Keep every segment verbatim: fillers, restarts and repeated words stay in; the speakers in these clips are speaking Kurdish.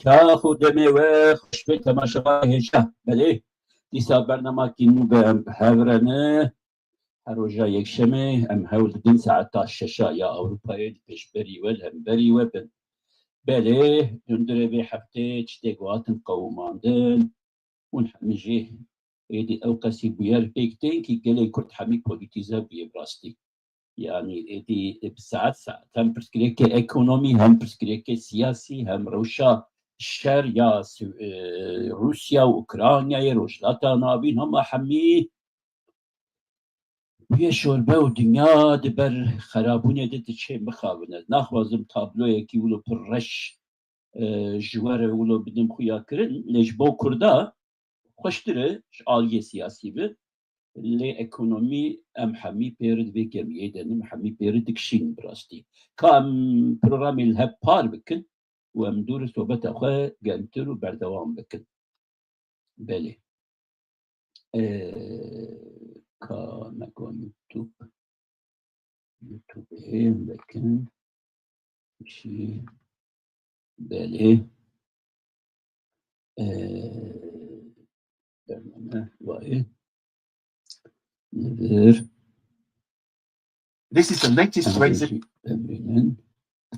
Sax û demê we xweş be temaşevanê hêja. Belê, dîsa bernamekî nû be em hev re ne. Her roja yekşemê em hewl didin saeta şeşa ya Ewropayê di pêşberî we, li hemberî we bin. Belê, hundirê vê heftê tiştê ku hatin qewimandin, hûn hemî jî êdî ew qasî bûyer pêk tên kî gelê Kurd hemî polîtîze bûye bi rastî. Yanî êdî bi saet saet hem pirsgirêkê ekonomî, hem pirsgirêkê siyasî, hem rewşa şer ya Sî-, e, Rûsya û Ukraynayê, Rojhilata Navîn, hema hemî bûye şorbe û dinya di ber xerabûnê de diçe mixabin. Ez naxwazim tabloyekî wilo pir reş, e, ji we re wilo bidim xuya kirin, lê ji bo Kurda xweştir e, ji aliyê siyasî bi, lê ekonomî em hemî pê re di vê gemiyê de ne, em hemî pê re dikişînin bi rastî. Ka em programê li hev par bikin û em dû re sohbeta xwe germtir û berdewam bikin. Belê. Ee, ka me got YouTube. YouTubeê em vekin. Jî belê. Ee, bername wayê. Li vir. This is the latest Em razor jî bimrînin.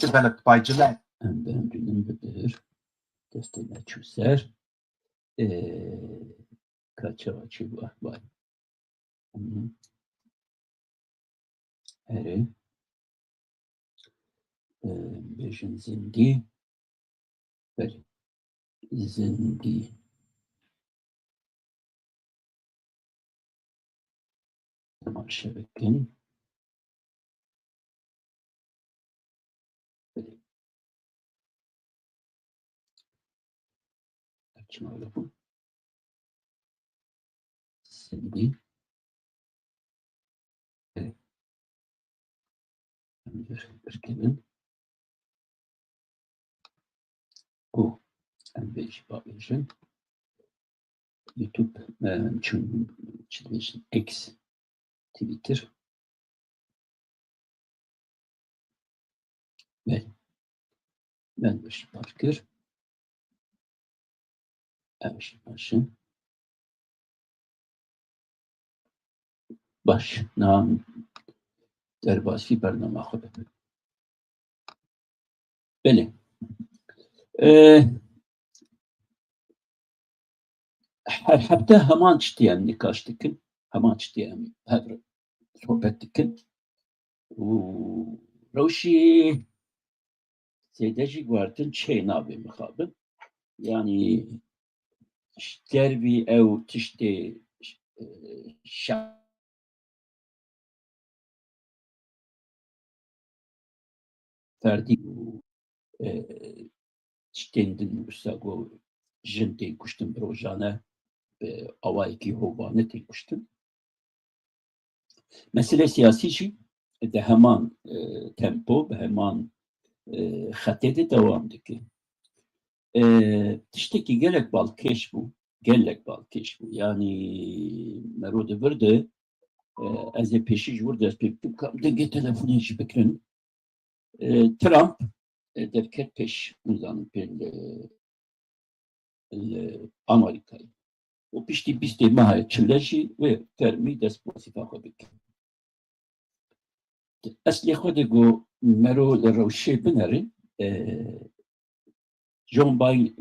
Developed by Gillette. Em bimrînin bi vir. Destê me çû ser. Ee, ka çawa çêbû, ah, vay. Hı. Erê. Ee, bêjin zindî. Belê. Zindî. Temaşe bikin. Belê. Çima öyle bu? Sildi. Evet. Em bir, bir kevin. Ku em vê jî bavêjin. YouTube, em çûn çi dibêjin, X, Twitter. Belê. Ben bir şey park kir. Em jî baş in. Baş, niha derbasî bernama xwe bibe. Belê. Ee, her hefte heman tiştê em nîqaş dikin, heman tiştê em hev re sohbet dikin. Û rewşî zêde jî guhertin çê nabê mixabin. Yanî ji dervî ew tiştê, e, şa-, ferdî û, e, tiştên din wisa ku jin tên kuştin bi rojane, bi awayekî hovane tên kuştin. Meselê siyasî jî di heman, e, tempo, bi heman, e, xetê de dewam dike. E, tiştekî gelek balkêş bû, gelek balkêş bû. Yanî mero di vir de, e, ez ê pêşî ji wir dest pê bikim, ka em dengê telefonê jî bikirin. E, Trump, e, derket pêş, nizanim pê li, li Amerîkayê. Û piştî bîstê meha çile jî wê fermî dest bi wezîfa xwe bike. Eslê xwe de got mero li rewşê binerin, e, John Bi-,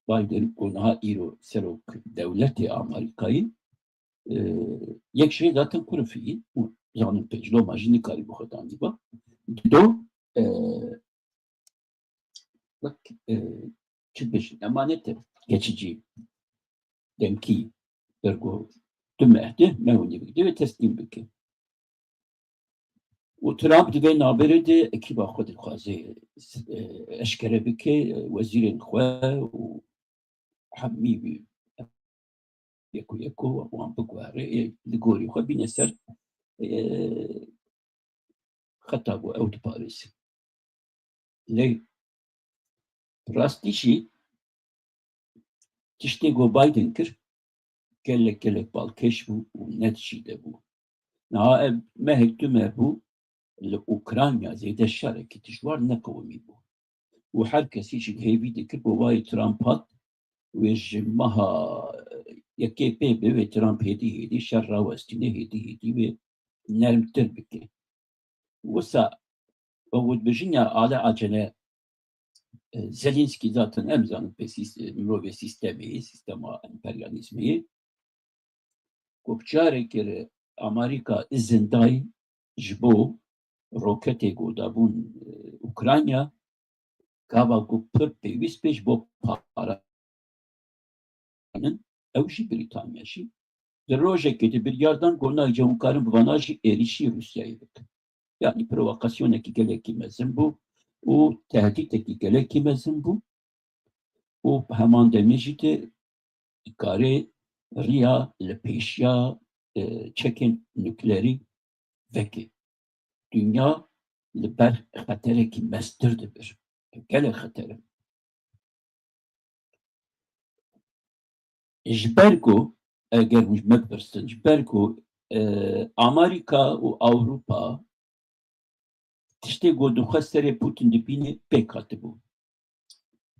Biden ku niha îro serok dewletê Amerîkayê, e, yek jê zaten kurifî, û zanin pêncloma jî nikarî bi xwe danîba. Dido, e, wek, e, çi dibêjin, emanete geçicî demkî bergo du meh de me hûnî bike, divê teslîm bike. Û Trump di vê navberê de ekîba xwe dixwaze, e, eşkere bike, e, wezîrên xwe û hemî yeko yeko wan biguhere, ê, li gorî xwe bîne ser, e, xeta ku ew diparêze. Lê rastî jî tiştê ku Biden kir, gelek gelek balkêş bû û ne dijî de bû. Niha ev mehek du meh bû, li Ukrayna zêde şerekî dijwar neqewimî bû. û her kesî jî hêvî dikir ku wayê Trump hat, wê ji meha yekê pê bi wê Trump hêdî hêdî şer rawestîne, hêdî hêdî wê nermtir bike. Wisa ew dibêjin ya ale acele, e, Zelensky zaten em zanin pê sîs-, mirovê sîstemê ye, sîstema emperyalîzmê ye. Ku bi carekê re Amerîka izin dayî ji bo roketê ku dabûn, e, Ukrayna, gava ku pir pêwîst bê ji bo para, ew jî Brîtanya jî. Di rojekê de biryar dan ku na cihûnkarin bi vana jî êrîşî Rûsyayê bikin. Yanî provokasyonekî gelekî mezin bû û tehdîtekî gelekî mezin bû û bi heman demê jî de dikarê riya li pêşiya, e, çekên nukleerî veke. Dinya li ber xeterekî mestir dibir. Gelek xeter e. Ji ber ku, eger hûn ji me bipirsin, ji ber ku, e, Amerîka û Ewropa tiştê ku dixwest serê Putin dibîne pêk hatibû.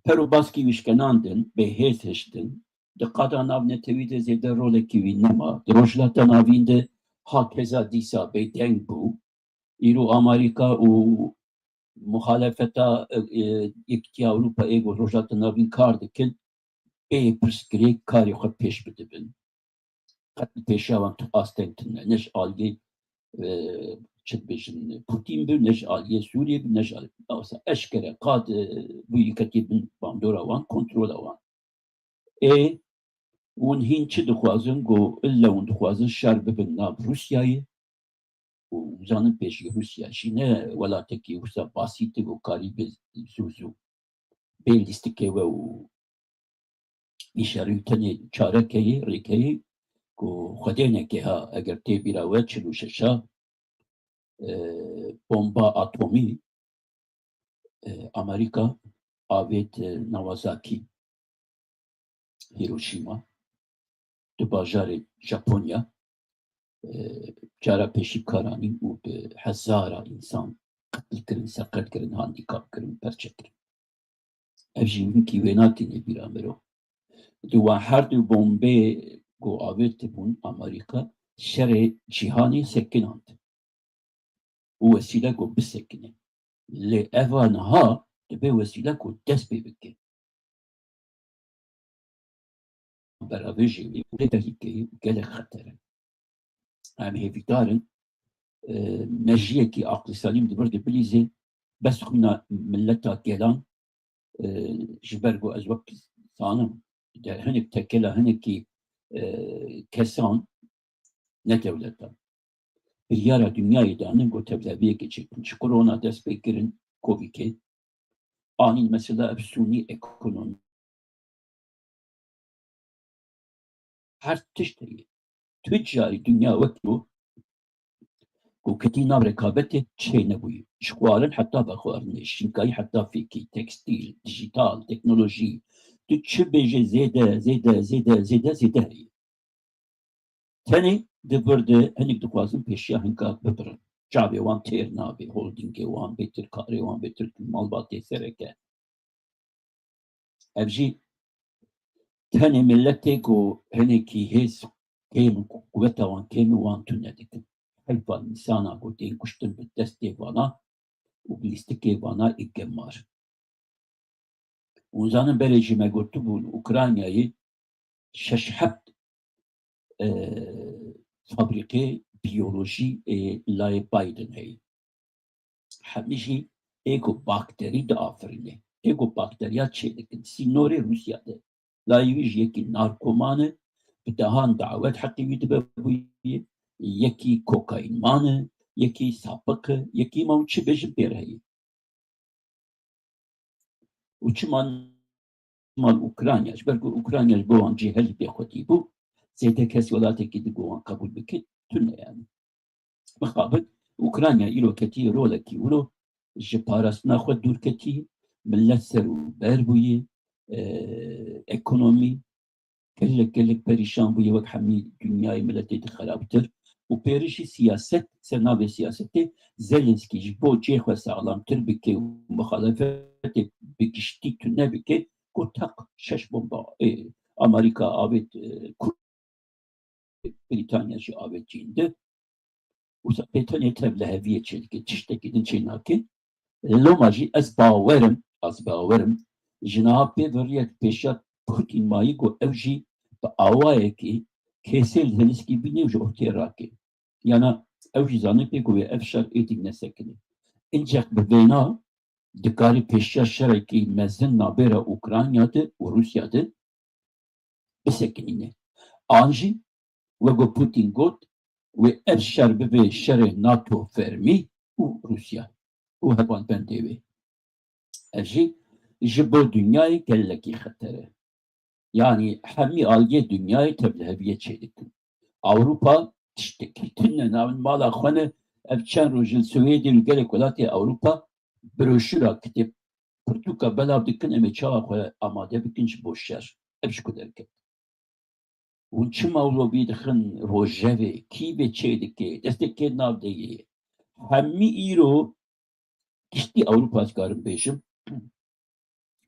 Pero baskî wî şkenandin, bêhêz hiştin, di qada navnetewî de zêde rolekî wî nema. Di Rojhilata Navîn de hakeza dîsa bêdeng bû. Îro Amerîka û muxalefeta, e, e, Yekîtiya Ewropa ê ku Rojhilata Navîn kar dikin, bê pirsgirêk karê xwe pêş bidibin. Qet li pêşiya wan tu asteng tune. Ne ji aliyê, e, çi dibêjin, Putin bi, ne ji aliyê Sûriyê bi, ne ji aliyê, eşkere qad, e, bû yeketî bin bandora wan, kontrola wan. Ê, hûn hîn çi dixwazin? Ku ille hûn dixwazin şer bibin nav Rûsyayê û zanin pêşî Rûsya jî ne welatekî wisa basît e ku karî bi zû zû bê lîstikê we û vî şerî tenê çarek heye, rêk heye ku Xwedê neke ha, eger tê bîra we çil û şeş a, e, bomba atomî, e, Amerîka avêt, e, Nagasaki, Hiroşîma, di bajarê Japonya, e, cara pêşî karanîn û bi hezara însan qetil kirin, seqet kirin, handîkap kirin, perçe kirin. Ev jî hinkî wêna tîne bîra miro. Di wan her du bombê ku avêtibûn Amerîka şerê cîhanê sekinand û wesîle ku bisekine. Lê eva niha dibe wesîle ku dest pê bike. Beravêjê wî û lê tehlîkeyê û gelek xeter e. Em hêvîdar in, e, mejiyekî aqlî selîm di vir de bilîzê, bes xwîna mileta gelan, e, ji ber ku ez wek zanim, de hinek tekela hinekî, e, kesan, ne dewletan, biryara dinyayê danin ku tevleviyekê çêkin. Ji korona dest pê kirin, Covidê, anîn mesela ev sûnî ekonomî. Her tişt heye. Tu carî dinya wek bû ku ketî nav rekabetê çê nebûyî. Ji xwarin heta vexwarinê, şinkayî heta fêkî, tekstîl, dijîtal, teknolojî, tu çi bêje zêde, zêde, zêde, zêde, zêde heye. Tenê di vir de hinek dixwazin pêşiya hinka bibirin. Çavê wan têr nabe, holdîngê wan bêtir, karê wan bêtir, malbatê sereke. Ev jî tenê miletê ku hinekî hêz kêm û quweta wan kêm û wan tune dikin. Heyfa însana ku tên kuştin bi destê vana û bi lîstikê vana ê gemar. Hûn zanin berê jî me gotibû li Ukraynayê şeş heft, e, fabrîkê biyolojî ê layê Biden heye. Hemî jî ê ku bakterî diafirîne, ê ku bakteriya çêdikin, sînorê Rûsya de. Layê wî jî yekî narkoman e, bi dehan dawet heqê wî dibe bûyî, yekî kokaînman e, yekî sapiq e, yekî ma hûn çi bêjin pê re heye. Û çima mal Ukrayna, ji ber ku Ukrayna ji bo wan cihê herî bêxwedî bû, zêde kes welatekî di ku wan qebûl bike, tune yani. Mixabin, Ukrayna îro ketî rolekî wilo ji parastina xwe dûr ketî, millet ser û ber bûyî, e, ekonomî, gelek, gelek perîşan bûye, wek hemî dinyayê miletê di xerabtir. û pêrişî siyaset, ser navê siyasetê Zelenskî ji bo cihê xwe saxlamtir bike û muxalefetê bi giştî tune bike, ku teq şeş bomba, e, Amerîka avêt, e, Kur-, Brîtanya jî avêt cîn de. Wisa pê tenê tevliheviyê çêdike, tiştekî din çênake. Loma jî ez bawer im, ez bawer im, ji niha pê viriyek pêşiya Putin mayî ku ew jî bi awayekî kesê li Zelenskî bîne û ji ortê rake. Yana ew jî zanî pê ku wê ev şer êdî nesekine. Înceq bi vêna dikarî pêşiya şerekî mezin nabêra Ukrayna de û Rûsya de bisekinîne. An jî, wek ku Putin got, wê ev şer bibe şerê NATO fermî û Rûsya û hevalbendê wê. Ev jî ji bo dinyayê gelekî xeter e. Yanî hemî aliyê dinyayê tevliheviyê çêdikin. Ewropa tiştekî tune navin mala xwe ne. Ev çend roj li Swêdê û gelek welatê Ewropa broşura, kitêb, pirtûka belav dikin, em ê çawa xwe amade bikin ji bo şer. Ev ji ku derket. Hûn çima wilo bî dixin rojevê, kî vê çê dike, destê kê nav de ye? Hemî îro giştî Ewropa, ez karim bêjim,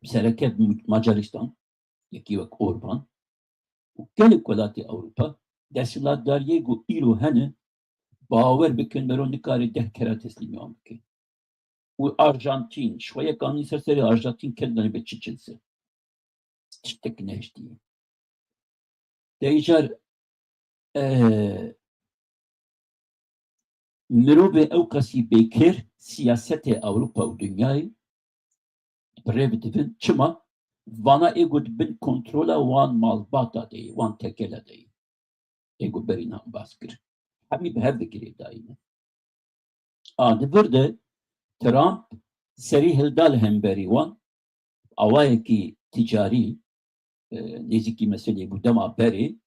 sereke Macaristan, yekî wek Orban û gelek welatê Ewropa, desthilatdariyê ku îro hene, bawer bikin, mero nikare deh kera teslîmê wan bike. Û Arjantin, ji xwe yek anî ser serê Arjantin ket, zanî be çi cins e. Tiştek nehiştiye. De îcar, e, mirovê ew qasî bêkêr siyasetê Ewropa û dinyayê bi rê bidibin. Çima? Vana ê ku di bin kontrola wan malbata de yê, wan tekela de yê. Ê ku berî nan bas kir. Hemî bi hev ve girêdayî ne. A, di vir de Trump serî hilda li hemberî wan, awayekî ticarî, e, nêzîkî meselê bû dema berê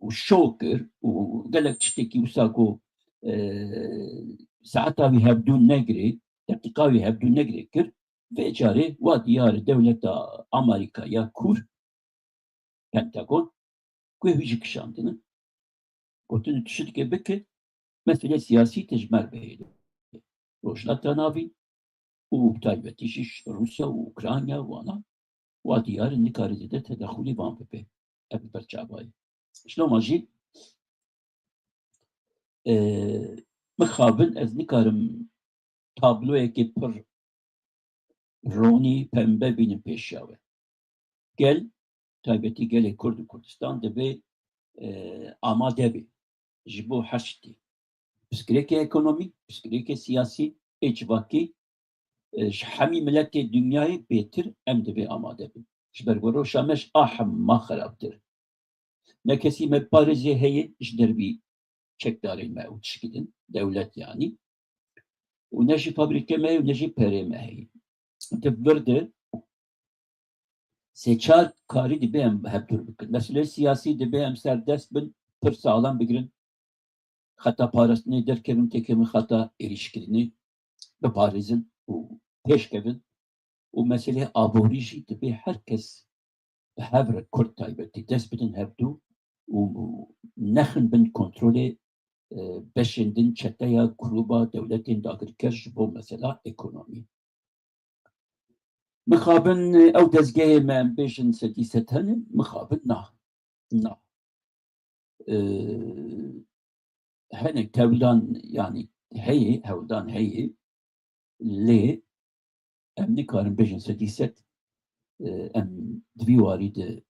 û şo kir û gelek tiştekî wisa ku, e, saeta wî hevdû negirê, deqîqa wî hevdû negirê kir. Vê carê wa diyar e dewleta Amerîka ya kûr, Pentagon, ku wî jî kişandine. Gotin tu şitike bike, mesele siyasî te ji me re bihêle. Rojhilata Navîn û bi taybetî jî Rûsya û Ukrayna wana, wa diyar e nikare zêde tedexulî van bibe. Ev bi ber çava ye. Ji loma jî, e, mixabin ez nikarim tabloyekê pir ronî, pembe bînim pêşiya we. Gel, taybetî gelê Kurd û Kurdistan divê, e, amade be ji bo her tiştî. Pirsgirêkê ekonomî, pirsgirêkê siyasî, ê civakî, e, ji hemî miletê dinyayê bêtir em divê amade bin. Ji ber ku rewşa me ji a hema xerabtir. Ne kesî me parêzê heye ji dervî çekdarên me û tişkî din, dewlet yanî. Û ne jî fabrîkê me heye û ne jî perê me heye. Di vir de sê çar karî dibe em hevdûr bikin. Meseleyê siyasî dibe em serdest bin, pir saxlem bigirin. Xeta parastinê derkevin, têkevin xeta êrîşkirinê, biparêzin û pêşkevin. Û meseleyê aborî jî dibe her kes bi hev re, Kurd taybetî, dest bidin hevdû û nexin bin kontrolê, e, beşên din, çeteya, grûba, dewletên dagirker ji bo mesela ekonomî. Mixabin ew dezgehê me, em bêjin sedî sed hene, mixabin na. Na. E, hinek tevlan, yanî heye, hewldan heye, lê em nikarin bêjin sedî sed, e, em di vî warî de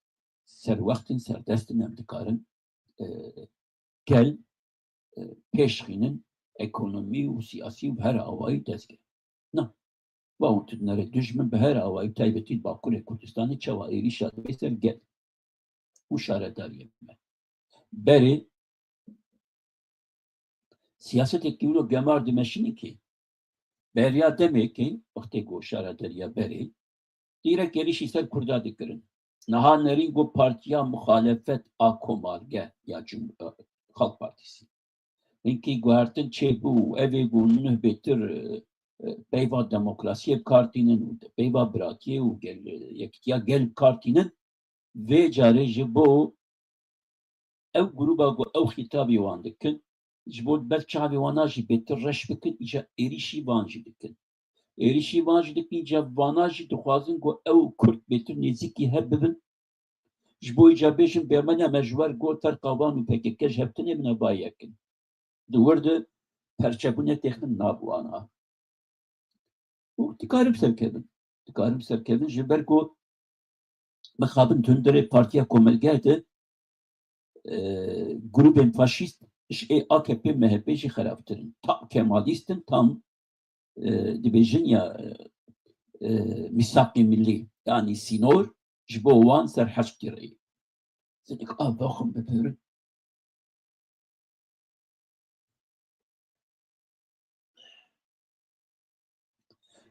serwext in, serdest in, em dikarin, e, gel, e, pêşxînin ekonomî û siyasî û bi her awayî dest girin. Na. Ba hûn tu dinere dijmin bi her awayî, taybetî di Bakurê Kurdistanê çawa êrîşa dibê ser gel û şaredariyê me. Berê siyasetekî wilo gemar dimeşînin ki beriya demekê, wextê ku şaredariya berê, dîrek êrîşî ser Kurda dikirin. Niha nerîn ku partiya muxalefet a komarge ya Cum-, Xalq Partîsî. Hinkî guhertin çêbû û ev ê ku nuh bêtir, e, e, peyva demokrasiyê bi kar tînin û peyva biratiyê û gel-, yekitiya gel bi kar tînin, vê carê ji bo ew grûba ku ew xîtabî wan dikin, Ji bo ber çavê wana jî bêtir reş bikin, îca êrîşî van jî dikin. Êrîşî van jî dikin, îca vana jî dixwazin ku ew û Kurd bêtir nêzîkî hev bibin. Ji bo îca bêjin, bêrmene me ji wer got ferqa van û P K K ji hev tune bine ba yekin. Di wir de perçebûne têxin nav wana. Û dikarim serkevin. Dikarim serkevin ji ber ku mixabin hundirê Partiya Komelge de, e, grûbên faşîst ji ê A K P M H P jî xerabtir in. Tam kemalîst in, tam, e, dibêjin ya, e, e, mîsaqê millî, yanî sînor ji bo wan ser heşt kireyî. Zinik a baxim bipirin.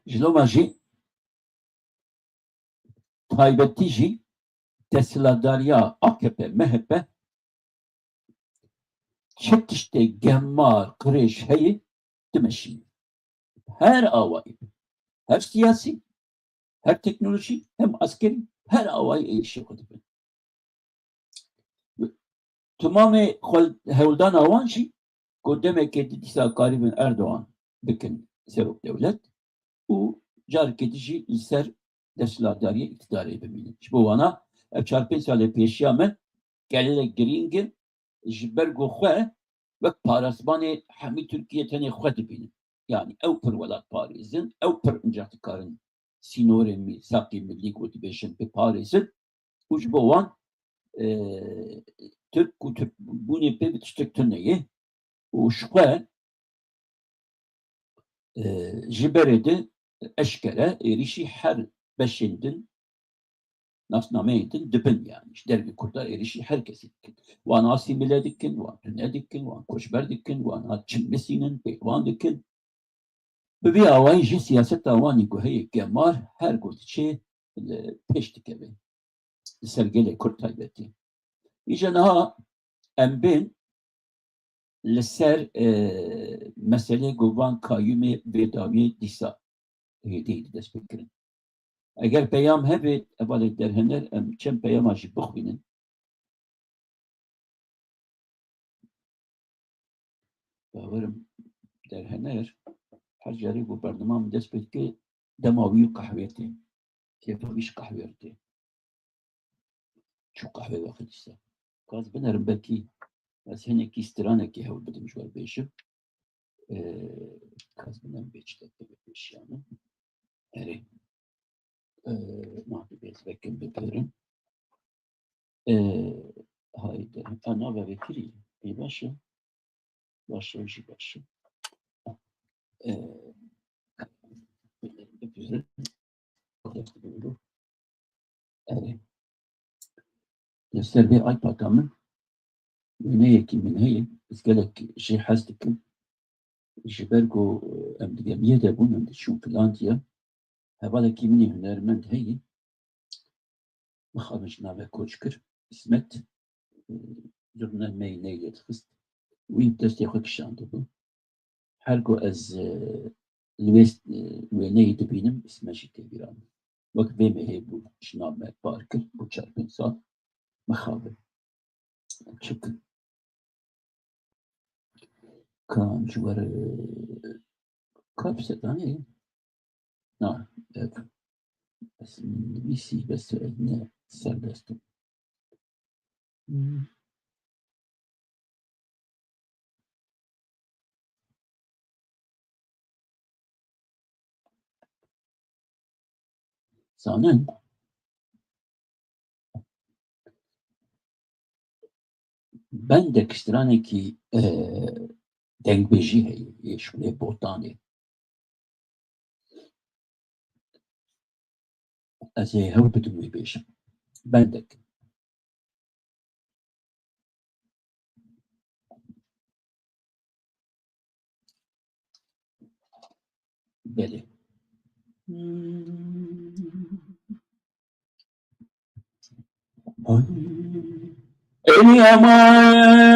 Ji loma jî taybetî jî desthilatdariya A K P M H P çi tiştê gemar qirêj heye dimeşîne. Her awayî, her siyasî, her teknolojî, hem askerî, her awayî êrîşê xwe dibin. Timamê xwe hewldana wan jî ku demekê di dîsa karîbin Erdogan bikin serok dewlet û carekê din jî li ser desthilatdariyê îktidarê bimînin. Ji bo wana ev çar pênc salê pêşiya me gelek girîng in, ji ber ku xwe wek parasbanê hemî Tirkiye tenê xwe dibînin. Yanî ew pir welatparêz in, ew pir incax dikarin sînorê mîsaqê millî ku dibêjin biparêzin û ji bo wan, e, Tirk û Tirkbûnê pê bi tiştek tune ye û ji xwe, e, ji berê de eşkere êrîşî her beşên din, nasnameyên din dibin, yanî ji dervê Kurda êrîşî her kesî dikin. Wan asîmîle dikin, wan tune dikin, wan koçber dikin, wan a çimlisînin, pêlwan dikin. Bi vî awayî jî siyaseta wan î ku heye gemar her ku diçe li pêş dikeve. Li ser gelê Kurd taybetî. Îca niha em bên li ser, e, meselê ku van kayûmê vê dawiyê dîsa hêdî hêdî dest pê kirin. Eger peyam hebe, hevalê Derhener, em çend peyama jî bixwînin. Bawerim Derhener her carê ku bernama min dest pê dike, dema wî qehwê tê. Kêfa wî ji qehwê re tê. Çû qehwê vexwe dîsa. Ka ez binerim, belkî ez hinekî stranekê hewl bidim ji we bêjim. Ee, ka ez binerim bê çi te pêşiya min. Erê. Ee, ma dibê ez vekim bipirim. Ee, haydi. Ha, navê vê kirî. Ê, baş e. Baş e, jî baş e. Ee, bipirim. Erê. Li ser vê iPada min wêneyekî min heye, ez gelek jê hez dikim. Ji ber ku em di gemiyê de bûn, em diçûn filan diye. Hevalekî min ê hunermend heye. Mixabin ji navê Koçkir, Îsmet, e, zurna me yê neyê lê dixist. Wî bi destê xwe kişandibû. Her ku ez, e, li wê, e, wêneyê dibînim, Îsmet jî tê bîra min. Wek vê mehê bû, ji nav me par kir, bû çar pênc sal mixabin. Çi bikim? Ka em ji we re, ka bi sedanê? Na, ev, ez nivîsî, bes ez ne serdest im. Hmm. Zanin. Bendek stranekî, e, dengbêjî heye, yê Şûlê Botanê. Ez ê hewl bidim wê bêjim. Bendek. Belê. Ey aman,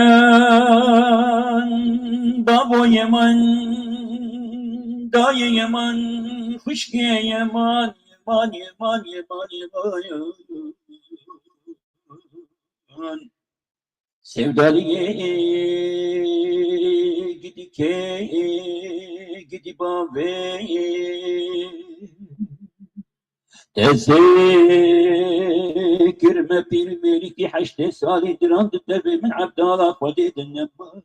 babo yeman, dayê yeman, xwişkê yeman, yeman, yeman, yeman, yeman. Sevdaliyê dikê gidî bavê. Te zêkir me pîr mêrîkî heştê salî diran di devê min Ebdala Xwedê de neman.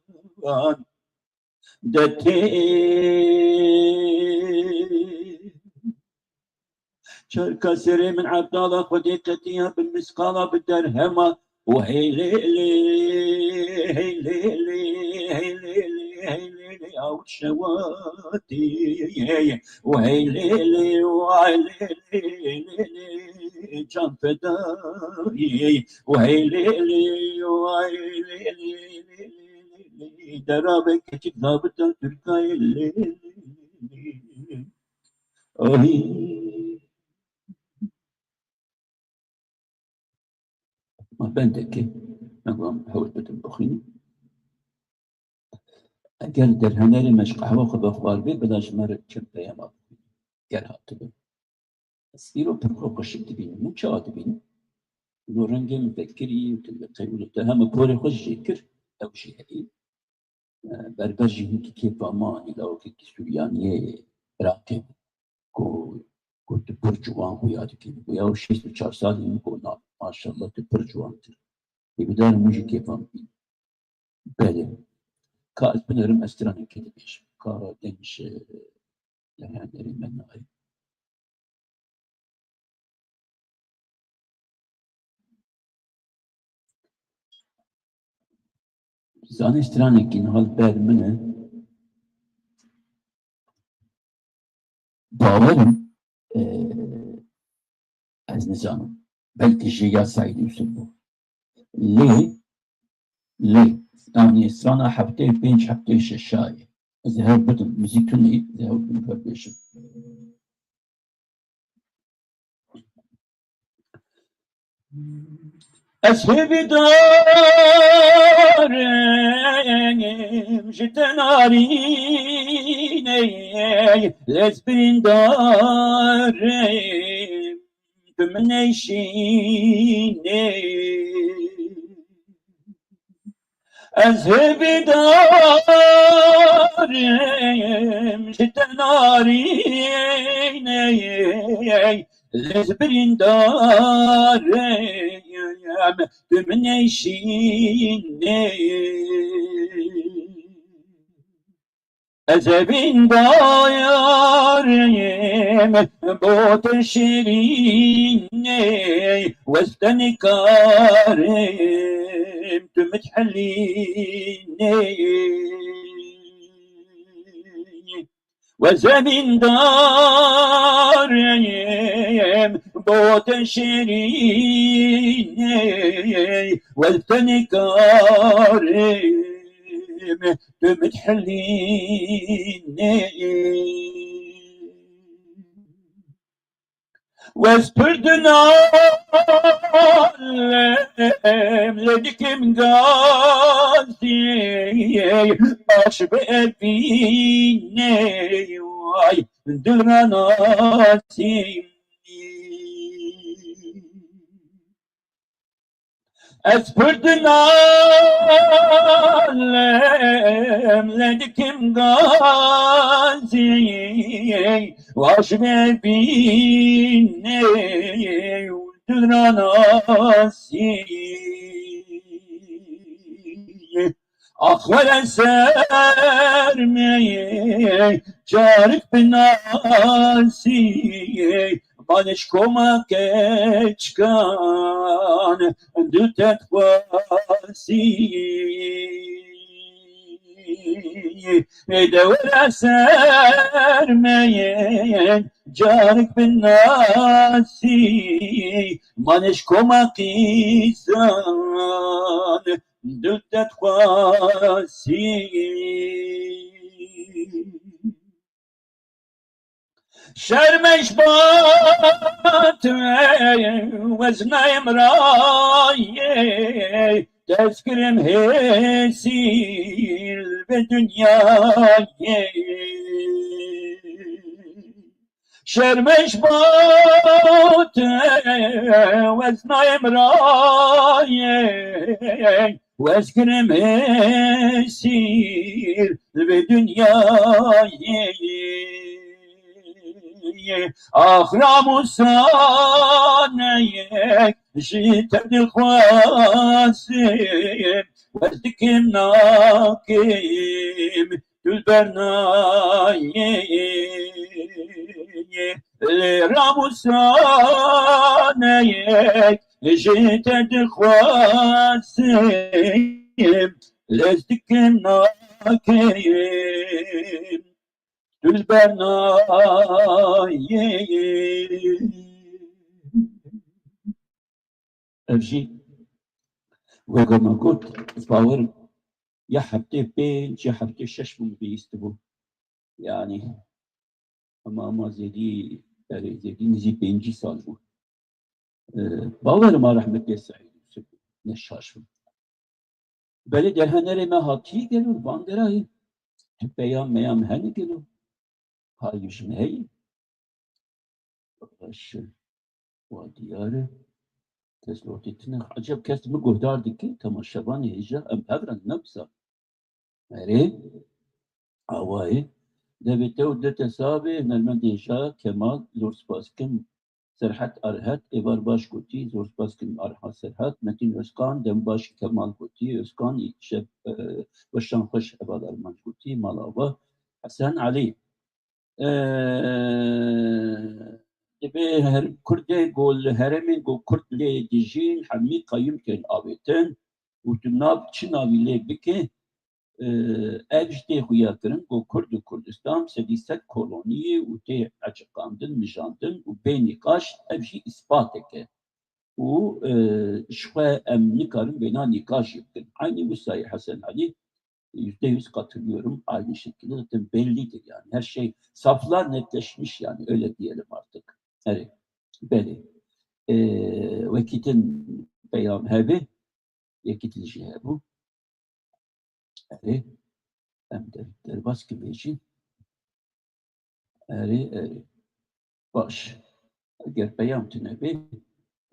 De tê çarka serê min Ebdala Xwedê qetiya bi misqala bi derhema û hey lê lê, hey lê lê, hey lê lê, hey lê lê, aw şewatî, hey, û hey lê lê, û ay lê lê, lê lê, can fedayî, û hey lê lê, û ay lê lê, lê lê, lê lê, derabe keçik zabita Tirkayê lê lê. Ay. Ma bendekê, em wan hewt bidim bixwînin. Eger derhenerê me ji qehwa xwe vexwar bê, bila ji me re çend peyama bixwînin. Ger hatibin. Ez îro pir xwe xweşik dibînim. Hûn çawa dibînin? Lo rengê min vekirî û tu li qey û li te hema porê xwe jî jê kir, ew jî heyî. E, berber jî hinkî kêfa me anî, lawikekî Suryaniyê Iraqê bû. Ku, ku tu pir ciwan xuya dikî. Xuya û şêst û çar salî min got, na, maşallah tu pir ciwantir. Ê bidarim min jî kêfa min bî. Belê. Ka ez binerim, ez stranekê dibêjim. Ka deng ji, e, derhenerê me nayê. Zanî stranekî niha li ber min e. Bawerim, e, ez nizanim. Belkî jê ya Seîd Yûsif bû. Lê, lê, yanî strana heftê û pênc, heftê û şeş a ye. Ez ê hewl bidim, muzîk tune ye, ez ê hewl bidim, hewl bêjim. Ez hêvîdar im ji te narînê, lê ez birîndar im tu min neyşînê. Ez hêvîdar im ji te narînê, lê ez birîndar im tu min neyşînê. Ez evîndar im bo te şêrînê, wez te nikarim tu min dihelînê. Wez evîndar im bo te şêrînê, wez te nikarim tu min dihelînê. Wez pir dinalim, lê dikim gazî, baş bi evînê, way dil ranasî. Ez pir dinalim, lê dikim gazî, waş bibînê û dil ranasî. Ax were ser me, carik binasî, Malê ji koma keçikan dil te dixwazî. Ê de were ser me yên carik binasî. Malê ji koma qîzan dil te dixwazî. Şermeş bat weznayê min rayê, dest kirim hêsîl bi dinyayê. Şermeş bat weznayê min rayê, Wez kirim esîr vê dinyayê. Ax Ramûsaneyek ji te dixwazim, wez dikim nakim tu li ber nayê. Lê Ramûsaneyek ji te dixwazim, lez dikim nakim tu li ber nayê. Ev jî weke me got, ez bawer im ya heftê pênc ya heftê şeş bû min bihîstibû. Yanî, hema, hema zêdî, erê, zêdî nizî pêncî sal bû. Ee, bawer im a rehmetê Seîd Yusuf ne şaş bû. Belê derhenerê me hatiye gelo, van derayê. Tu peyam meyam hene gelo. Hayî ji me heye. Baş, wa diyar e. Kes lotî tine. Eceb kes min guhdar dike, temaşevanê hêja, em hev re nebisa. Erê, awayê. Devê te û de te sax be, hunermendê hêja Kemal, zor spas dikim. Serhat Erhat, êvar baş gotî, zor spas dikim Erhat Serhat, Metin Özkan, dem baş Kemal gotî, Özkan, şev, e, weşan xweş heval armanc gotî, mala we, Hesen Elî. Eee, divê her Kurdê ku li herêmên ku Kurd lê dijîn, hemî qeyûm tên avêtin û tu nav çi navî lê bike, eee, ev jî tê xuya kirin ku Kurd û Kurdistan sedî sed kolonî ye û tê eciqandin, mijandin û bê nîqaş, ev jî îspatek e. Û, eee, ji xwe em nikarin vêna nîqaş jî bikin. Eynî wisa ye Hesen Elî. Yüzde yüz katılıyorum. Aynı şekilde zaten bellidir yani. Her şey, saflar netleşmiş yani, öyle diyelim artık. Erê, belê. Ee, wekî din peyam hebe, yekî din jî hebû. Erê, em der-, derbas kim jî. Erê, erê. Baş. Eger peyam tune bê,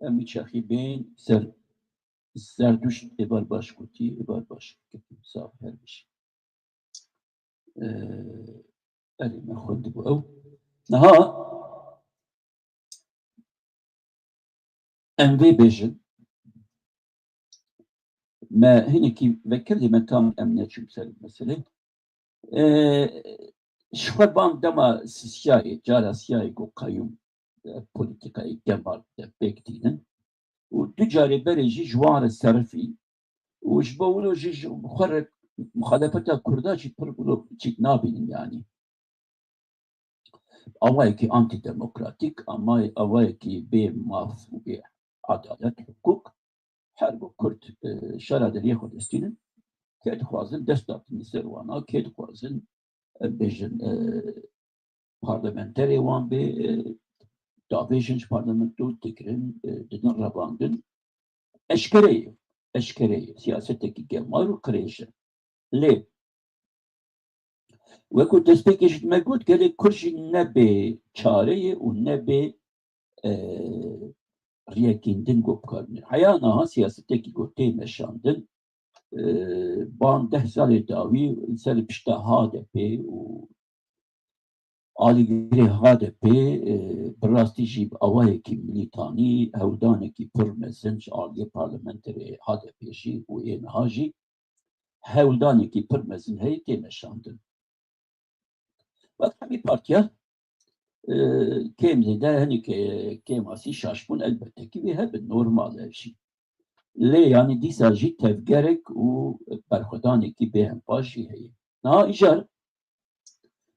em wî çaxî bên ser Zerduşt êvar baş gotî, êvar baş gotî. Sağ ol, her biş. Ee, erê me xwendibû ew. Niha em vê bêjin. Me hinekî vekirî me tam em neçûn ser meselê. Ee, ji xwe ban dema sisiyayê, cara siyayê ku qeyûm, e, polîtîkayê Kemal de pêk tînin û du carê berê jî ji wan re serifî û ji bo wilo jî ji xwe re muxalefeta Kurda jî pir wilo çîk nabînin yanî. Awayekî antîdemokratîk, ama awayekî bê maf û bê edalet, hiqûq, her ku Kurd, e, şera deriyê xwe destînin, kê dixwazin dest datin li ser wana, kê dixwazin, e, bêjin, e, parlamenterê wan bê, e, davêjin ji parlamento digirin, e, didin revandin. Eşkere ye, eşkere ye. Siyasetekî gemar û qirêj e. Lê, wekî destpêkê jî me got, gelê Kurd jî ne bê çare ye û ne bê, e, riyekî din ku bi kar bînin. Heya niha siyasetekî ku tê meşandin, e, ban deh salê dawî li ser pişta H D P û alîgirê H D P, e, bi rastî jî bi awayekî milîtanî hewldanekî pir mezin ji aliyê parlamenterê H D P jî û ê niha jî hewldanekî pir mezin heye tê meşandin. Wek hemî partiya, e, kêm zêde hinek, e, kêmasî şaşbûn elbette ki wê hebe, normal e jî. Lê yanî dîsa jî tevgerek û berxwedanekî bêhempa jî heye. Niha îcar,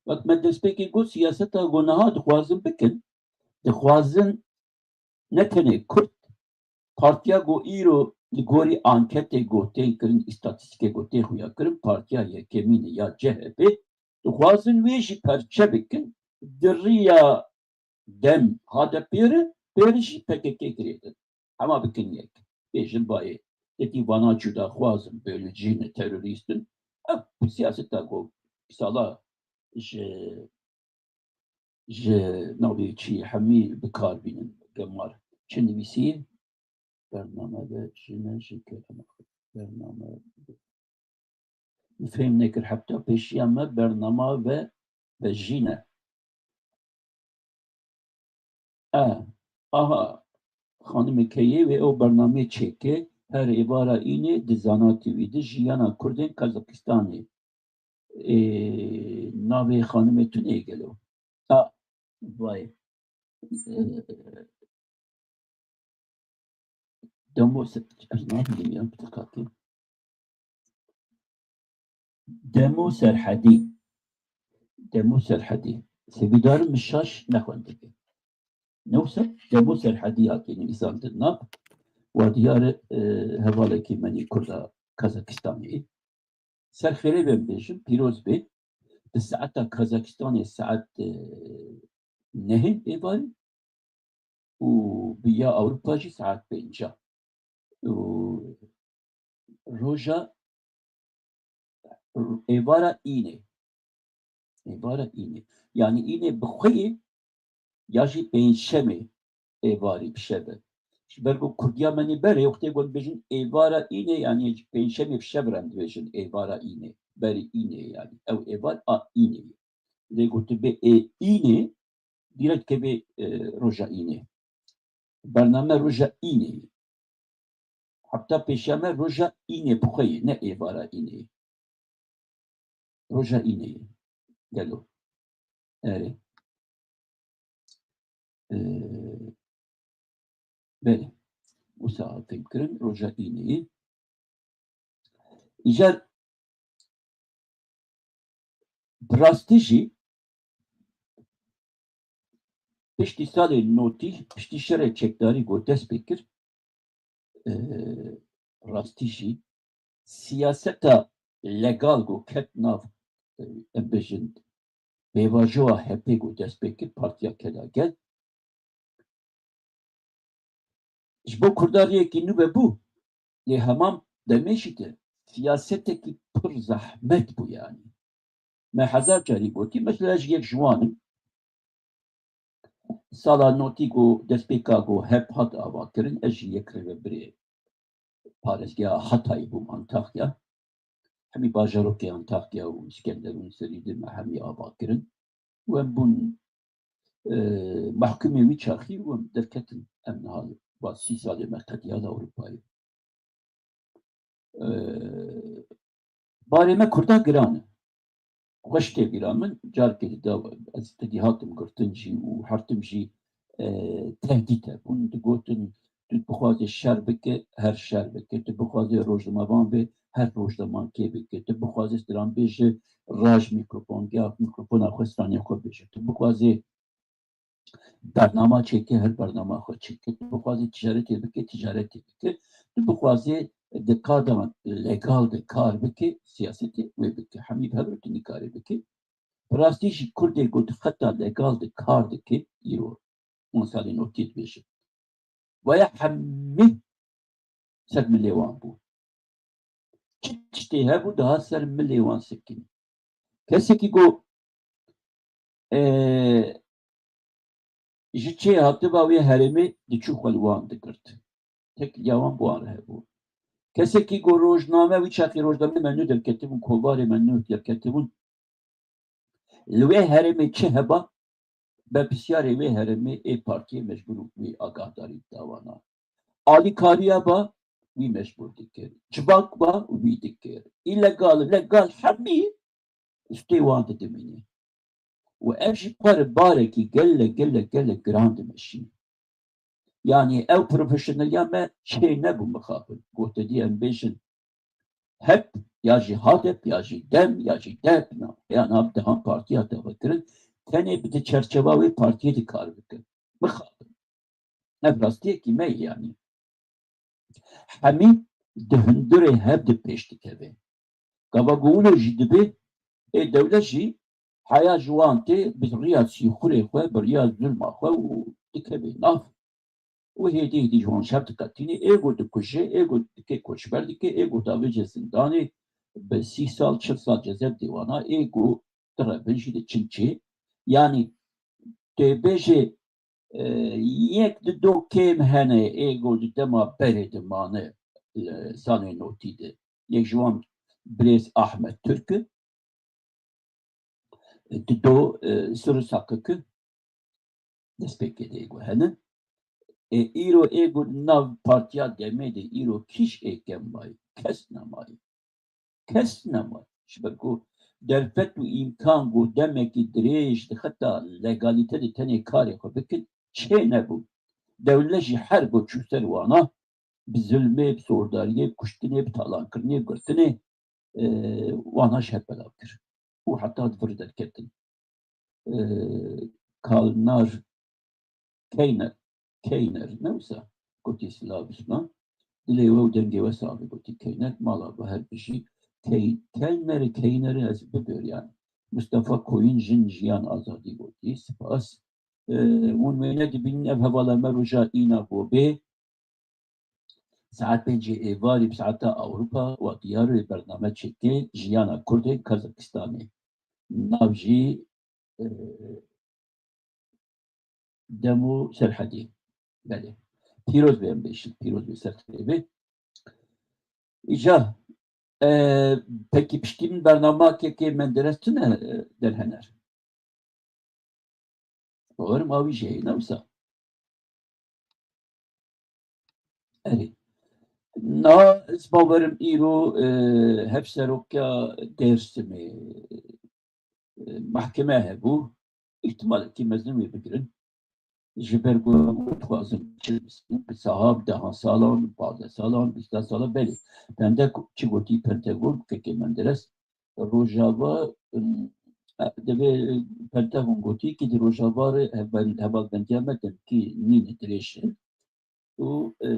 wek me destpêkê got, siyaseta ku niha dixwazin bikin, dixwazin ne tenê Kurd, partiya ku îro li gorî anketê ku tên kirin, îstatîstîkê ku tê xuya kirin, partiya yekemîn e ya C H P, dixwazin wê jî perçe bikin, di riya dem H D P re, pêrî jî P K K girêdin. Hema bikin yek. Bêjin bayê. Yekî vana cudaxwaz in, bölücü ne, terörîst in. Ev siyaseta ku sala ji, ji navê çi hemî bi kar bînin. Gemar çi nivîsî? Bername de ji ne ji kerema xwe. Bername. Fêm nekir, hepta pêşiya me bernama ve ve jî ne. E, aha, xanimê keyê wê ew bernameyê çêke, her êvara înê di Zana T V de jiyana Kurdên Kazakistanê. Ê, navê xanimê tune ye gelo? A, vay. Ê, Demo ser, ez nabînim ya, bir dakika. Demo Serhedî. Demo Serhedî. Sevîdarim min şaş nexwendibe. Newse Demo Serhedî hatiye nivîsandin nav. Wa diyar e, hevalekî menî Kurda Kazakistanê. Ser xêrê be bêjim, pîroz be. Di saeta Kazakistanê saet e, nehê êvarî û bi ya Ewropa jî saet pênca. Û roja êvara înê. Êvara înê. Yanî înê bi xwe ye ya jî pêncşemê êvarî bi şev e. Ji ber ku kurdiya me nî berê, wextê ku em dibêjin êvara înê, yanî ji pêncşemê bi şev re em dibêjin êvara înê. Berî înê yanî. Ew êvar a înê ye. Lê ku tu bê ê înê, dîrekt kevê e, roja înê. Bername roja înê ye. Hepta pêşiya me roja înê bi xwe ye, ne êvara înê ye. Roja înê ye. Gelo. Erê. Ee, belê. Wisa fêm kirin, roja înê ye. Îcar bi rastî jî piştî salê notî, piştî şerê çekdarî ku dest pê kir, e, rastî jî siyaseta legal ku ket nav, e, em bêjin, pêvajoya H P ku dest pê kir, Partiya Keda Gel, ji bo Kurda rêyekî nû vebû, lê hemam demê jî de siyasetekî pir zehmet bû yanî. Me hezar carî gotî, mesela ez jî yek ji wan im. Sala notî ku destpêka ku H P hat ava kirin, ez jî yek rêvebirê parêzgeha Hatayê bûm, Antakya. Hemî bajarokê Antakya û Îskenderûn serî de me hemî ava kirin. Û em bûn, e, mehkumê wî çaxî û em derketin. Em niha ba sî salê me qediya li Ewropayê. E, barê me Kurda giran e. Xweş tê bîra min, carkê di da ez tedî hatim girtin jî û hertim jî, e, tehdît hebûn. Digotin, tu bixwazê şer bike, her şer bike. Tu bixwazê rojnamevan bê, her rojnamankê bike. Tu bixwazê stranbêj ji raj mîkrofon, ya mîkrofona xwe stranê xwe bêje. Tu bixwazê bernama çêke, her bernama xwe çêke. Tu bixwazê ticaretê bike, ticaretê bike. Tu bixwazê di kada legal de kar bike, siyasetê wê bike. Hemî bi hev re tu nikarê bike. Bi rastî jî Kurdê ku di xeta legal de kar dike, îro, wan salên notî dibêjin. Waya hemî ser milê wan bû. Çi tiştê hebû dihat ser milê wan sekinî. Kesekî ku, e, ji çê hatiba wê herêmê diçû xwe li wan digirt. Tekliya wan bi wan re hebû. Kesekî ku rojname, wî çaxî rojnameyê me nû derketibûn, kovarê me nû derketibûn. Li wê herêmê çi heba, berpirsiyarê wê herêmê ê partiyê mecbûr wî agahdarî da wana. Alîkariya ba wî mecbûr dikir. Civak ba wî dikir. Îlegal, legal hemî stê wan de dimîne. Û ev jî par barekî gelek, gelek, gelek giran dimeşîne. Yanî ew profesyoneliya me çê nebû mixabin. Ku te dî em bêjin HEP ya jî HADEP ya jî DEM ya jî DEP na. Ya nav dehan partiya te vekirin. Tenê bi di çerçeva wê partiyê de kar bikin. Mixabin. Ev rastiyekî me ye yanî. Hemî di hundirê hev de pêş dikeve. Gava ku wilo jî dibe, ê dewlet jî heya ji wan tê bi riya sîxurê xwe, bi riya zulma xwe û dikeve nav. Û hêdî hêdî ji wan şer diqetîne, ê ku dikuje, ê ku dike koçber dike, ê ku davêje zindanê, bi sî sal, çil sal cezayê dê wana, ê ku direbin jî diçin çê. Yanî tê bêjê, e, yek di do kêm hene, ê ku di dema berê dimane, li salê notî de. Yek ji wan birêz Ahmet Türk e, Dido, e, Sirus Hakik e, destpêkê de êgo hene. E, îro êgo nav partiya demê de îro kîş ê kêm mayî, kes nemayî. Kes nemayî. Ji ber ku derfet û îmkan ku demekî dirêj di xeta legalîte de tenê karê xwe bikin, çê nebû. Dewlet jî her ku çû ser wana, bi zulmê, bi sordariyê, bi kuştinê, bi talankirinê, bi girtinê, e, wana ji hev belav kir. Û heta di vir derketin. E, Kalnar Keyner, Keyner, ne wisa? Gotî silav bi silav. Dilê we û dengê we sax be, gotî Keyner. Mala we her bijî. Key-, Kelner, Keyner, ez bibêr yani. Mustafa Koyun, Jin, Jiyan, Azadî gotî. Spas. E, hûn wêne dibînin, ev hevala me roja îna bo bê. Saet pêncê êvarî bi saeta Ewropa wa diyar e bername çêke jiyana Kurdên Kazakistanê. Nav jî, e, Dem û Serhedî. Belê. Pîroz be em bêjin. Pîroz be ser xêrê. Îca, e, pekî piştî min bernama kekê Menderes tune, e, derhener. Bawerim awî jî heye, ne wisa? Erê. Na, ez bawerim îro, e, hevseroka Dêrsimê, e, mahkeme hebû. Îhtimalekî mezin wê bigirin. Ji ber ku dixwazin çi bisin, bi saha, bi dehan salan, bi pazdeh salan, bîsta salan, belê. Pente ku-, çi gotî Pentagon, kekê Menderes, Rojava, ım, e, divê Pentagon gotî ki di Rojava re heval-, hevalbendiya me demkî nîne dirêj e. Û, e,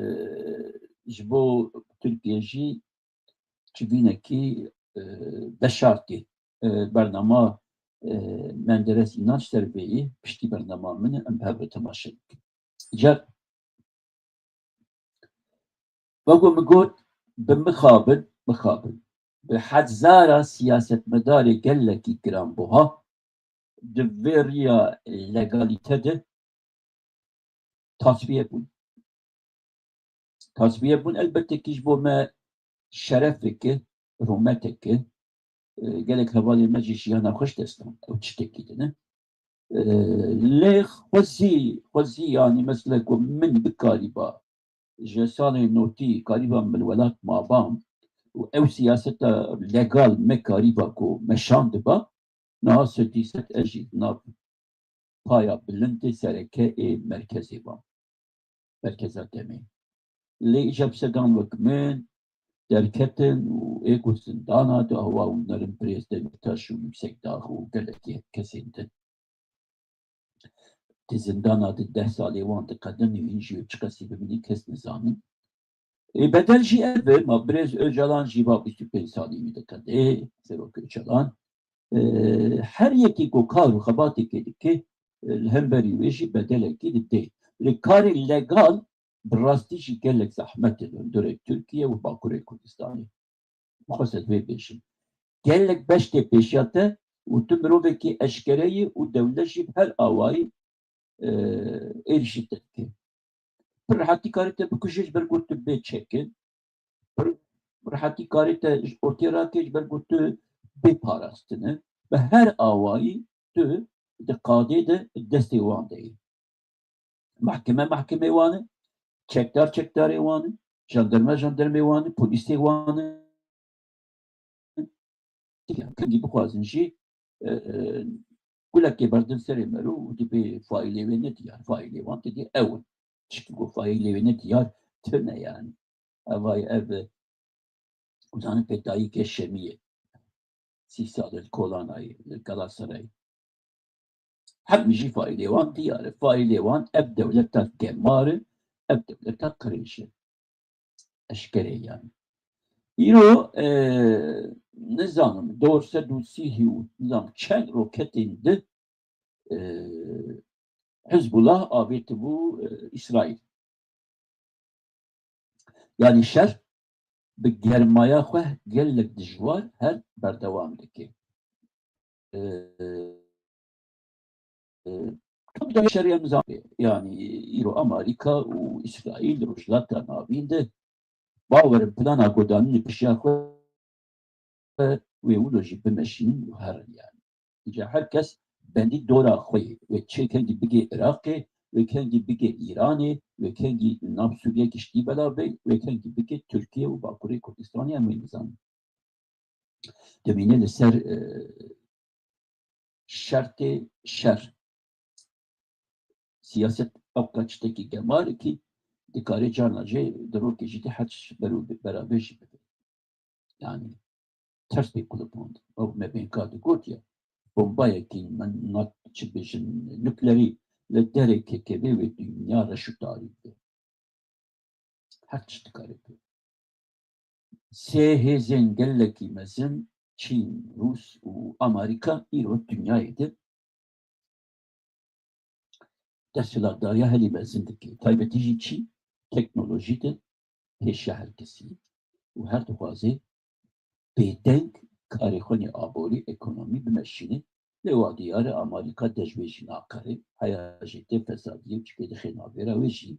ji bo Tirkiye jî çivînekî, e, veşartî. E, bernama, e, Menderes Înanç ser vê yî, piştî bernama min e, em bi hev re temaşe bikin. Îcar, wek ku min got, bi mixabin, mixabin. Bi hezara siyasetmedarê gelekî giranbuha di vê riya legalîte de tasfiye bûn. Tasfiye bûn, elbette ki ji bo me şerefek e, rûmetek e. E, gelek hevalên me jî jiyana xwe ji dest dan. Ew tiştekî din e. E, lê xwezî, xwezî, yanî mesela ku min bikarîba ji salên notî karîba min welat mabam û ew siyaseta legal me karîba ku me şandiba, niha sedî sed ez jî di nav paya bilind ê sereke ê merkezê bam. Merkeza demê. Lê îca bi sedan wek min derketin û ê ku zindana di awa û nerin birêz Demirtaş û Yüksekdağ û gelekî kesên din. Di zindana di deh salê wan diqedin, hîn jî çiqasî bimînin kes nizanin. Ê, bedel jî ev e, ma birêz Ocalan jî va bîst û pênc salî wî diqedê, Serok Ocalan. E, her yekî ku kar û xebatêkê dike, e, li hemberî wê jî bedelekî didê. Lê karê legal bi rastî jî gelek zehmet e li hundirê Tirkiye û Bakurê Kurdistanê. Bixwest ez vê bêjim. Gelek beş tê pêşiya te û tu mirovekî eşkere yî û dewlet jî bi her awayî, e, êrîşî te dike. Pir rehetî karê te bikuje ji ber ku tu bê çekin. Pir rehetî karê te ji ortê rake ji ber ku tu bê parastine. Bi her awayî tu di qadê de destê wan de yî. Mahkeme mahkemê wan e, çekdar çekdarê wan e, jandarma jandarmê wan e, polîsê wan e. Kengî bixwazin jî, e, e, gulekê berdin serê mero û dibê faîlê wê ne diyar. Faîlê wan tê dê ew in. Çiki ku faîlê wê ne diyar tune yani. Evay ev, e, Ku zanî pêdayîkê Şemiyê. Sî sal li Kolanayê, li Galatasarayê. Hemî jî faîlê wan diyar e. Faîlê wan ev dewleta gemar e, ev dewleta qirêj e. Eşkere yani. Îro, e, nizanim, dor sed û sî û nizanim çend roketên di, e, Hizbullah avêtibû, e, Îsraîl. Yanî şer bi germaya xwe gelek dijwar her berdewam dike. E, e, Top da şeriya nizamê, yanî îro Amerîka û Îsraîl, Rojhilata Navîn de Bawerim plana ku danîne pişiya xwe wê wilo jî bimeşînin û herin yani. Îca her kes bendî dora xwe ye. Wê çê kengî bigê Iraqê, wê kengî bigê Îranê, wê kengî nav Sûriye giştî belav bê, wê kengî bigê Tirkiye û Bakurê Kurdistanê em wê nizanin. Dimîne li ser, e, şertê şer. Siyaset ewka tiştekî gemar e kî dikarê carna jê di rokê jî de her tişt berû-, beraber jî bibe. Yani ters pê kulipand. Ew me bên ka digot ya, bombayekî, me na çi bêjin, nuklerî li derê kekevê wê dinya reş û tarî be. Her tişt dikare be. Sê hêzên gelekî mezin, Çîn, Rûs û Amerîka, îro dinyayê de desthilatdariya herî mezin dike. Taybetî jî çi? Teknolojî de pêşiya her kesî û her dixwaze bêdeng karê xwe nê aborî, ekonomî bimeşîne. Lê wa diyar e, Amerîka dest ji wê jî nakare. Heya jê tê fesadiyê û çikê dixê navêra wê jî.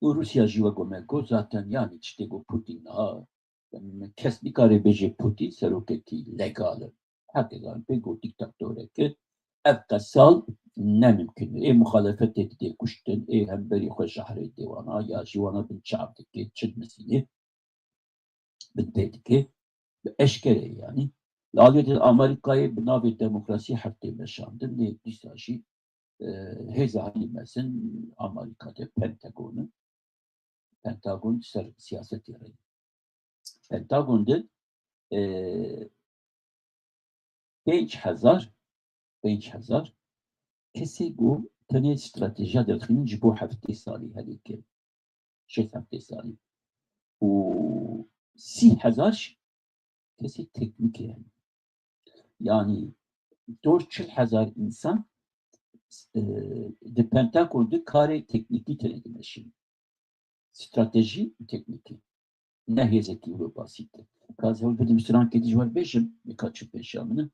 Û Rûsya jî wek me got, zaten yani tiştê ku Putin niha, em, kes nikare bêje Putin serokekî legal e. Her kes zanî pê got dîktatorek e. Ev qesal ne mimkun e. Ê muxalefetê didê kuştin, ê hemberî xwe jehrê dê wana, ya jî wana bin çav dike, çi dimizîne, bin pê dike. Bi eşkere yani. Li aliyê din Amerîkayê bi navê demokrasî hev tê meşandin, lê dîsa jî, e, hêza herî mezin Amerîka de Pentagon e. Pentagon ser siyasetê re ye. Pentagon de, e, pênc hezar, pênc hezar kesê ku tenê stratejiya derxînin ji bo heftê salî herî kêm. Şêst heftê salî. Û sî hezar jî kesê teknîkê hene. Yani dor çil hezar însan, e, di Pentagon de karê teknîkî tenê dimeşînin. Stratejî û teknîkî. Ne hêzekî wilo basît e. Ka ez hewl bidim strankê dî ji we re bêjim, neka çi pêşiya min e.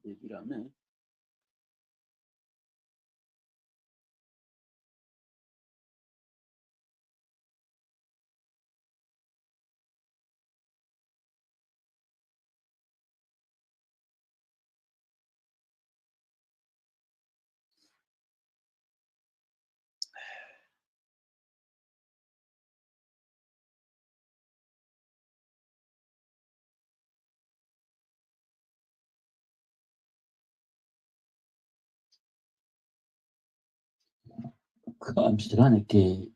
Bêbîra me. Ka em stranekê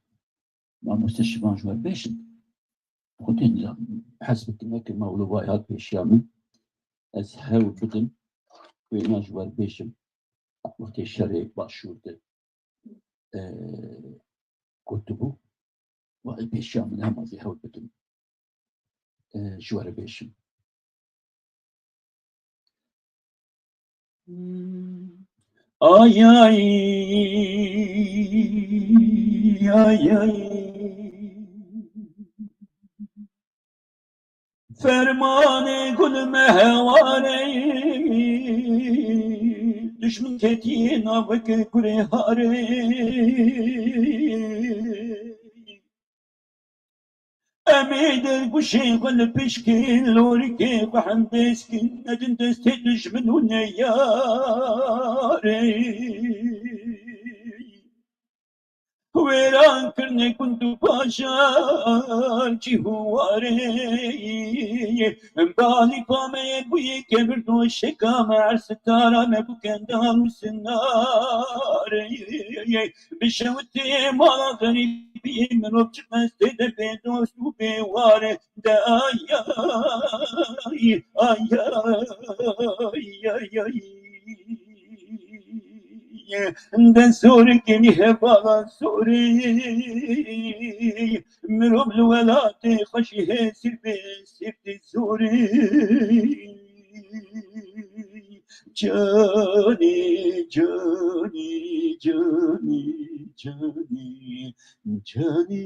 mamoste Şivan ji we bêjin. Xwedê nizanim, hez bikim weke mewlûvayê hat pêşiya min. Ez hewl bidim wêna ji we bêjim. Wextê şerê başûr de, e, gotibû. Wa ez pêşiya min hema zî hewl bidim, e, ji we re bêjim. Ay, ay, ay, ay. Fermanê gul me hewarê, duşmin ketiye navek gurê harê. Em ê derguşê xwe li pişkê lorikê xwe hembêz kin, nedin destê dijmin û neyarê. Wêran kirine gund û bajar cî û warê. Balî pameyê bûyê kevir doşeka me, her sitara me bû kendal û sinarê. Bi şewitê mala xerîbiyê mirov çi qestê de bê dost û bê warê. De ay, ay, ay, ay, ay, ay. De zor kenî hevala zorê. Mirov li welatê xwe jî hêsir bê, sir tê zorê. Canê, canê, canê, canê, canê.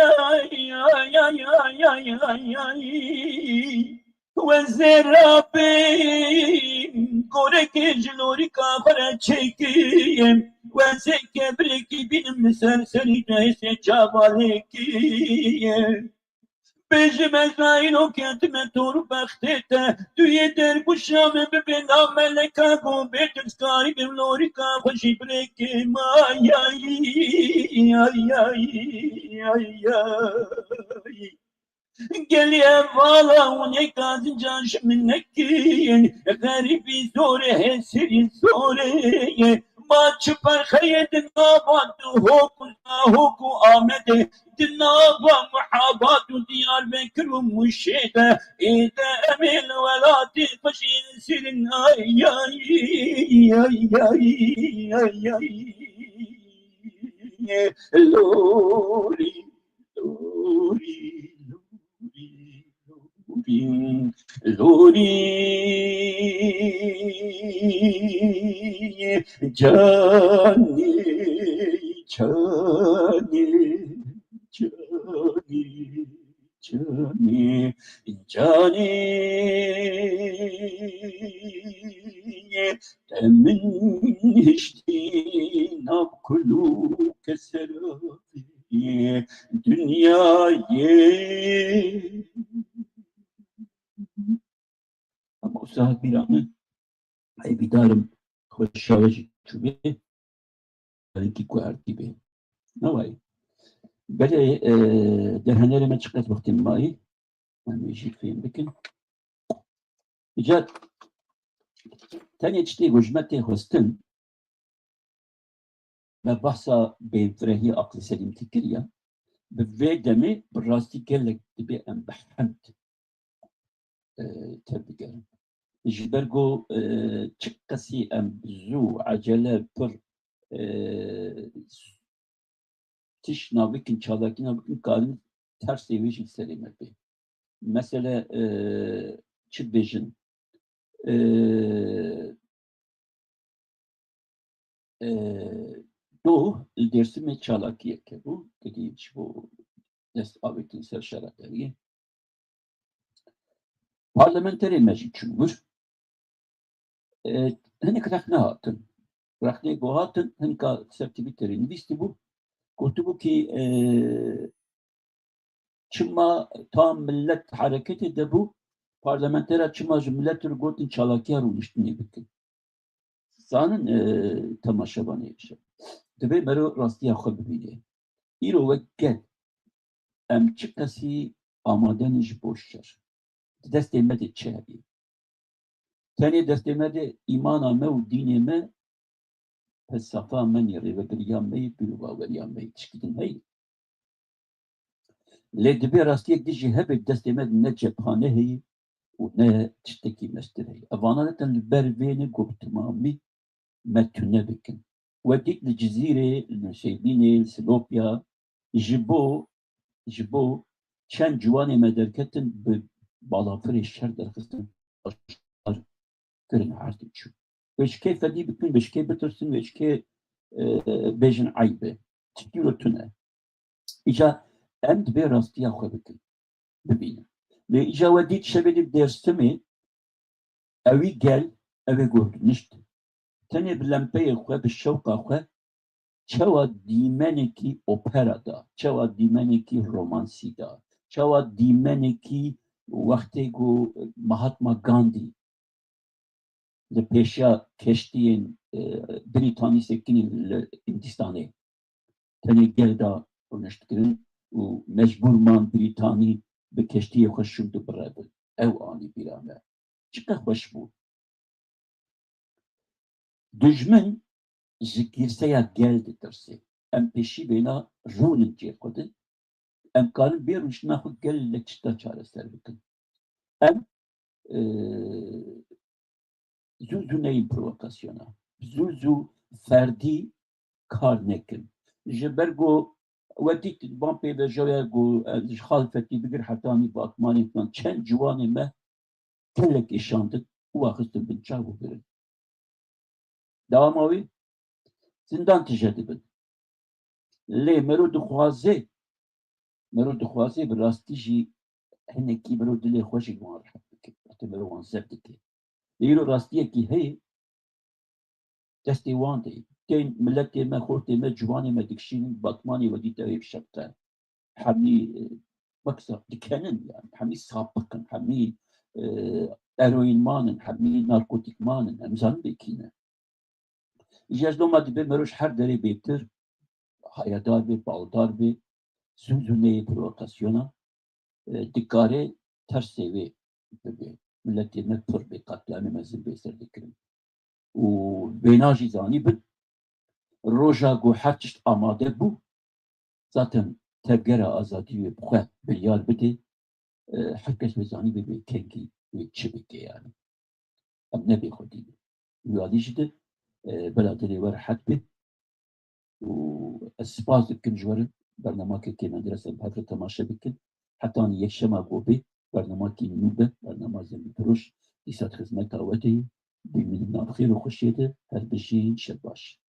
ay, ay, ay, ay, ay, ay, ay, ay. Wezê rabê gorekê ji lorîka xwe re çêkiye. Wezê kevirekî bînim li ser serî de hêsê çavalekî ye. Bêjim ez nayîno ketime tor û bextê te. Tu yê dergûşa min bibê nav meleka ku bêtim dikarî bim lorîka xwe jî birêkê ma. Ay, ay, ay, ay, ay, ay. Gelî hevala hûn ê kazincan ji min nekin. Xerîbî zor e, hesirî zor e. Ma çi ferqe ye di nava Duhok û Zahok û Amedê, di nava Muhabat û Diyarbekir û Mûşê de, ê de em ê li welatê xwe jî hesir in. Ay, ay, ay, ay, ay, ay. Lorî. Lorî, lorî, lorî, lorî, canê, canê, canê, canê, canê. Te min hiştî nav kul û keserabê dinyayê. Ama o saet bîra min, heyvîdarim xweşa we jî çûbê. Belkî ku erdî bê. Newayî. Belê, e, derhenerê me çiqas wextê mayî. Em ê jî fêm bikin. Îca tenê çi tê ku ji me tê xwestin, me behsa bêfirehî aqlê selîmtî kiriye. Bi vê demê bi rastî gelek dibê em bi hemd, e, tevbigerin. Ji ber ku, e, çiqasî em bi zû, ecele, pir, e, tişt nabikin, çalakî nabikin, karin tersê wê jî li serê me bê. Mesele, e, çi dibêjin? E, e, Doh li Dêrsimê çalakiyeke bû, gidî ji bo dest avêtin ser şera deriyê. Parlamenterê me jî çûn wir. E, hinek rexne hatin. Rexnê ku hatin, hinka ser Twitterê nivîstibû. Gotibû ki, e, çima tam millet hereketê de bû, parlamentera çima ji millet re gotin çalakiya rûniştinê bikin. Zanin, e, temaşevanê hêşe. Divê mero rastiya xwe bibîne. Îro wek gel em çiqasî amade ne ji bo şer. Di destê me de çi heye? Tenê destê me de îmana me û dînê me, felsefa me, rêvebiriya me yê, bîr û baweriya me yê, tişkî din heye. Lê divê rastiyek din jî hebe, destê me de ne cephane heye û ne tiştekî mestir heye. Evana zaten li ber vê ne ku bi temamî me tune bikin. We dît li Cizîrê, li Nûşeybînê, li Silopya, ji bo, ji bo çend ciwanê me derketin, bi balafirê şer derxistin, kirin erdê çû. Wê ji kê fedî bikin, wê ji kê bitirsin, wê ji kê, e, bêjin eyb e. Tiştî wilo tune. Îca em divê rastiya xwe bikin, bibînin. Lê îca we dît şevê di Dêrsimê, ewî gel, ew ê ku rûnişt. Tenê bi lempeyê xwe, bi şewqa xwe, çawa dîmenekî opera da, çawa dîmenekî romansî da, çawa dîmenekî wextê ku Mahatma Gandhi li pêşiya keştiyên, e, Brîtanî sekinî li Hindistanê tenê gel da rûnişt kirin û mecbûr man Brîtanî bi keştiyê xwe şûn û birevin. Ew anî bîra me. Çiqe xweş bû. Dijmin ji girseya gel ditirse. Em pêşî bêna rûnin cê xwe din. Em karin bê rûniştina xwe gelek tişta çareser bikin. Em, e, zû zû neyên provokasyona. Zû zû ferdî kar nekin. Ji ber ku we dît van pêvejoya ku, e, ji Xalfetî bigir hetanî Batmanê filan çend ciwanê me kelek êşandin û axistin bin çav û birin. Dewama wî zindan tije dibin. Lê mero dixwaze, mero dixwaze bi rastî jî hinekî mero dilê xwe jî wan rehet bike. Wextê mero wan zeb dike. Lê îro rastiyekî heye, destê wan de ye. Tên miletê me, xortê me, ciwanê me dikişînin Batmanê, we dît ew ê bi şefqe. Hemî, e, wek sa dikenin yani. Hemî sapik in, hemî, e, eroînman in, hemî narkotîkman in. Em zanin bê kî ne. Ji ez loma dibe mero ji her derê bêtir hayedar be, bawdar be, zû zû neyê provokasyona, e, dikare tersê wê bibe. Miletê me pir bê, katliamê mezin bê ser dikirin. Û vêna jî zanî bin, roja ku her tişt amade bû, zaten tevgera azadî wê bi xwe biryar bide, e, her kes wê zanî bê wê kengî, wê çi bike yani. Em ne bêxwedî ne. Wî alî jî de, e, bela dilê we rehet be. Û ez spas dikim ji we re. Bernama Kekê Menderes em hev re temaşe bikin. Hetanî yekşema ku bê, bernamakî nû be, bernama Zembîlfiroş, dîsa di xizmeta we de ye. Bimînin nav xêr û xweşiyê de, her bijîn, şev baş.